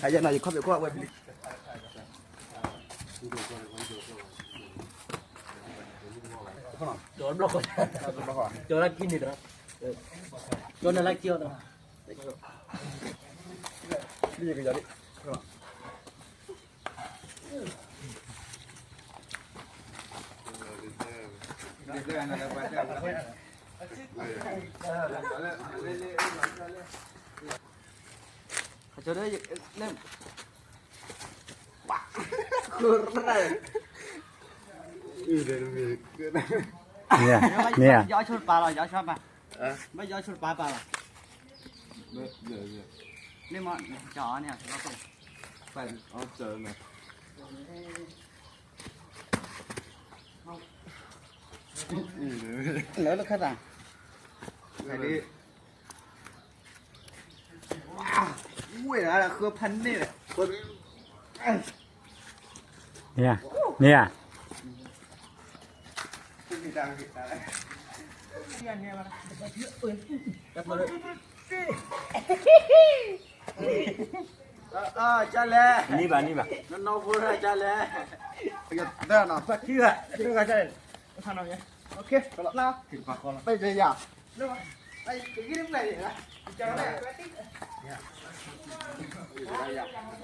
အယဲန့ၣ် ယခီၣ်ဖံးခိၣ်အဝဲ ကၠီဘျီၣ်ကီၢ် ကၠီလၢကံန့ၣ်ဒီး ကၠီနလၢကံအီၤဒီး မ့ၢ်ဧါ မ့ၢ်ဧါ ဘၣ်ယီၤဆိပာ်ပာ်လီၤ မ့ၢ်မ့ၢ် ကၠီန့ၣ် လၢလၢခါသး ဝဲဒၣ်ဃၢဖးန့ၣ် မ့ၢ်ဧါ မ့ၢ်ဧါ ကၢ်လဲၣ် နံၤဘၣ်နံၤဘၣ် နနီၢ်ဖိရၢ်ကၢ်လဲၣ် ပထံၣ်ဘၣ် ပထံၣ်ဘၣ်ကၢ်လဲၣ် ပထံၣ်ဘၣ် ပထံၣ်ဘၣ် မလိၣ်ဖိန့ၣ် လၢထီၣ်မလိၣ်ဖိန့ၣ်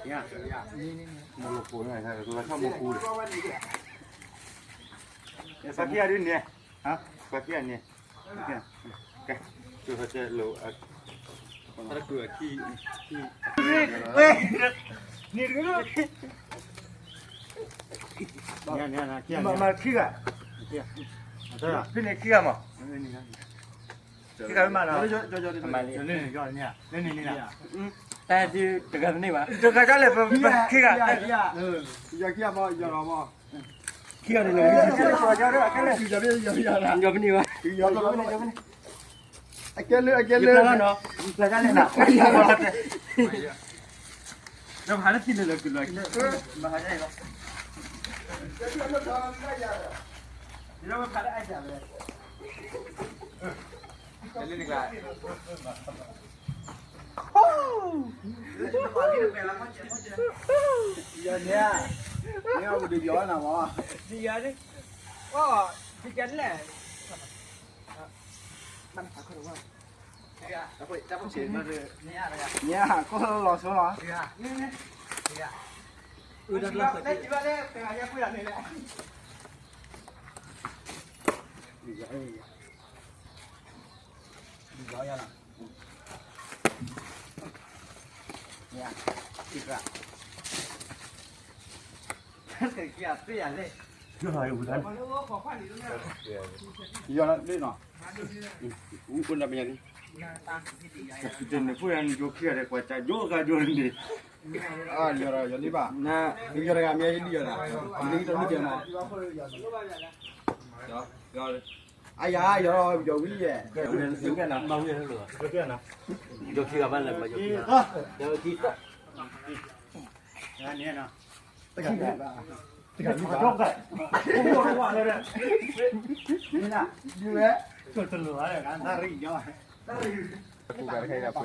ပှၤခံဂၤဒ်န့ၣ် ပှၤခံဂၤန့ၣ် ကဲ ကဲ ကဲ ကဲ ကဲ မၤခံဂၤ ဖဲန့ၣ်ခံဂၤမး ခံဂၤမးနီၤ တဂၤမ့ၢ်ဘၣ် တဂၤတန့ၢ်ဘၣ် တဂၤတန့ၢ်ဘၣ် ခံဂၤ ယီၤခံဂၤမး ယီၤလီၤမး ခံဂၤန့ၣ်လီၤ ယီၤဖဲန့ၣ်ဘၣ် အကဲလၢ အကဲလၢ ပျၢ်ကၢ်လဲၣ်နီၤ ဒီးဖးလၢသံလၢလၢကလၢာ် ဘၣ်ဟးဒၣ်အံၤလီၤ ဒီးဖးလၢအါယၤလဲၣ် လၢနကလၢ် ယီၤန့ၣ် မ့ၢ်အဘူးဒီးယီၤနၤမး ဒ်ယၤန့ၣ် အိၣ် ဒ်ယၤန့ၣ်လဲၣ် ဘၣ်နဖးခိၣ်တဝါ မ့ၢ် ကီၢ်လီၤဆိလီၤ အုဒၢ်လီၤ ယီၤလၢနီၤ အိၣ်နပညာ တနံၤဖိယၤနယိၤခံဂၤဒီး ကွၢ်ကၢယိၤဂၤယိၤန့ၣ် ယီၤတဂၤမ့ၢ်ယဒ်ယီၤတဂၤ နတမ့ၢ်ကဲမး အယၤ ယီၤ ယီၤဝံၤယဲ ယိၤခံဂၤဘၣ်လၢ ယိၤခံဂၤ ယိၤခံဂၤ တဂၤလံဘၣ် မ့ၢ်ဒ်ဝဲ တလိၣ်ဘၣ်လၢ တၢ်ရံၣ်ညီ လ့ပာ်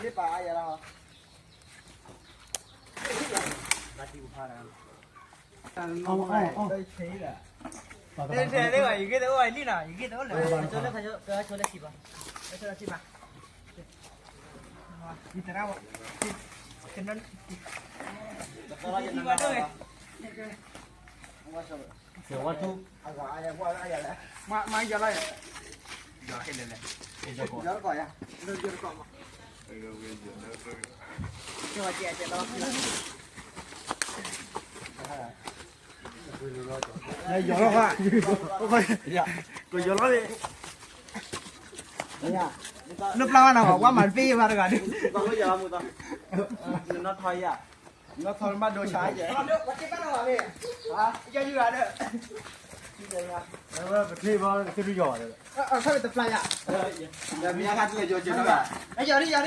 လ့ပာ်အါယၤလီၤ တဲတဲလၢ ယဂ့ၢ်တအိၣ်အလံနီၤ ယဂ့ၢ်တအိၣ်လၢ ကၠိလၢခါ ကၠိလၢထံဘၣ် ကၠိလၢထံဘၣ် ယတရၣ်ဝဲ ကၠိလၢထံဘၣ်ဒိၣ်ဝဲ မၤယၤလီၤ ယၤလီၤ ယၤလီၤ ယၤလီၤ ယီၤလီၤ ကယီၤလီၤ နပျၢ်ဝဲနီၤ ဝါမၤတပ့ၢ်ယဘၣ်တဂၤဒုး နီၢ်ထီယၤ နီၢ်ထီမၤဒိဆါယဲ ယၤယၤဒီး ပထံၣ်ဘၣ်ကသ့ၣ်ဒုးယီၤဘၣ်ဒီး အခါတပျၢ်ယၤ ယၤမ့ၢ်အခါတလဲၤယီၤကဲနီၤ ယီၤဒုး ယီၤဒုး